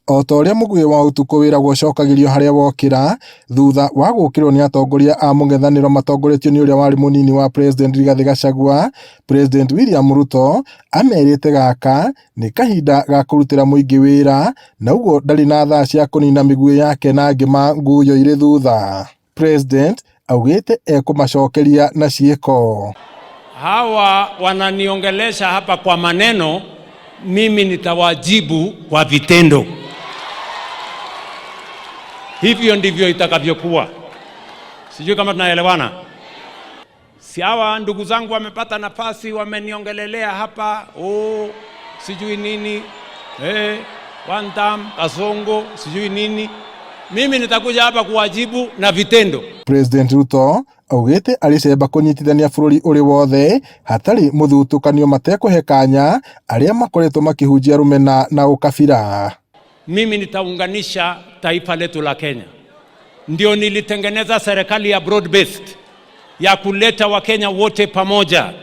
O ta ũrĩa mũguĩ wa ũtukũ wĩragwo ũcokagĩrio harĩa wokĩra, thutha wa gũkĩrwo nĩ atongoria a mũng'ethanĩro matongoretio nĩ ũrĩa warĩ mũnini wa President Rigathĩ Gachagua, President William Ruto amerĩte gaka nĩ kahinda ga kũrutĩra mũingĩ wĩra na ũguo ndarĩ na thaa cia kũnina mĩguĩ yake na ngĩma nguyo irĩ thutha. President augĩte ekũmacokeria na ciĩko. Hawa wananiongelesha hapa kwa maneno, mimi nitawajibu kwa vitendo. Hivyo ndivyo itakavyokuwa. Sijui kama tunaelewana. Si hawa ndugu zangu wamepata nafasi, wameniongelelea hapa, oh, sijui nini one term, Kasongo, sijui nini. Mimi nitakuja hapa kuwajibu na vitendo. President Ruto augĩte arĩ cemba kũnyitithania bũrũri ũrĩ wothe hatarĩ mũthutũkanio matekũhe kanya arĩa makoretwo makĩhunjia rũmena na ũkabira. Mimi nitaunganisha taifa letu la Kenya. Ndio nilitengeneza serikali ya broad based ya kuleta Wakenya wote pamoja,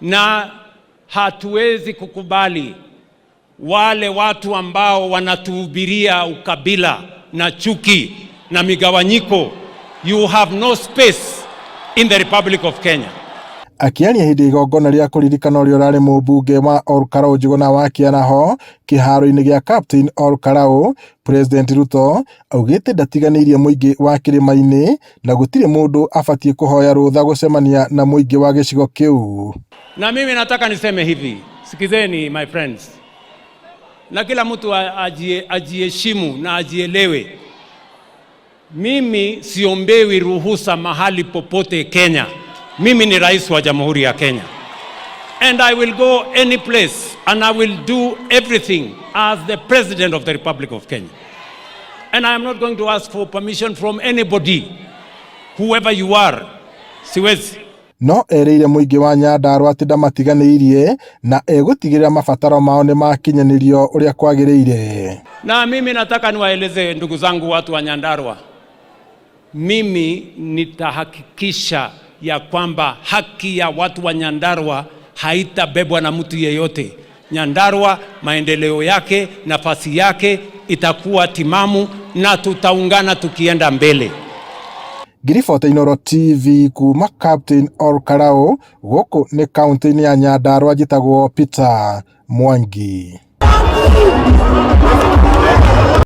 na hatuwezi kukubali wale watu ambao wanatuhubiria ukabila na chuki na migawanyiko. You have no space in the Republic of Kenya. Akĩaria hĩndĩ ya igongona rĩa kũririkana ũrĩa ũrarĩ mũmbunge wa Olkalau Njuguna wa Kĩaraho kĩharo-inĩ gĩa Captain Olkalau, President Ruto augĩte ndatiganĩirie mũingĩ wa kĩrĩma-inĩ na gũtirĩ mũndũ abatiĩ kũhoya rũtha gũcemania na mũingĩ wa gĩcigo kĩu. Na mimi nataka niseme hivi, sikizeni my friends, na kila mtu ajiheshimu na ajielewe. Mimi siombewi ruhusa mahali popote Kenya. Mimi ni rais wa Jamhuri ya Kenya. And I will go any place and I will do everything as the President of the Republic of Kenya. And I am not going to ask for permission from anybody, whoever you are. Siwezi. No erĩire mũingĩ wa Nyandarua atĩ ndamatiganĩirie na egũtigĩrĩra mabataro mao nĩ makinyanĩrio ũrĩa kwagĩrĩire. Na mimi nataka niwaeleze ndugu zangu watu wa Nyandarua, mimi nitahakikisha ya kwamba haki ya watu wa Nyandarua haitabebwa na mtu yeyote. Nyandarua maendeleo yake, nafasi yake itakuwa timamu na tutaungana tukienda mbele. Ngiribota Inooro TV kuma Captain Olkalau gũkũ nĩ kaunti-inĩ ya Nyandarua njĩtagwo Peter Mwangi.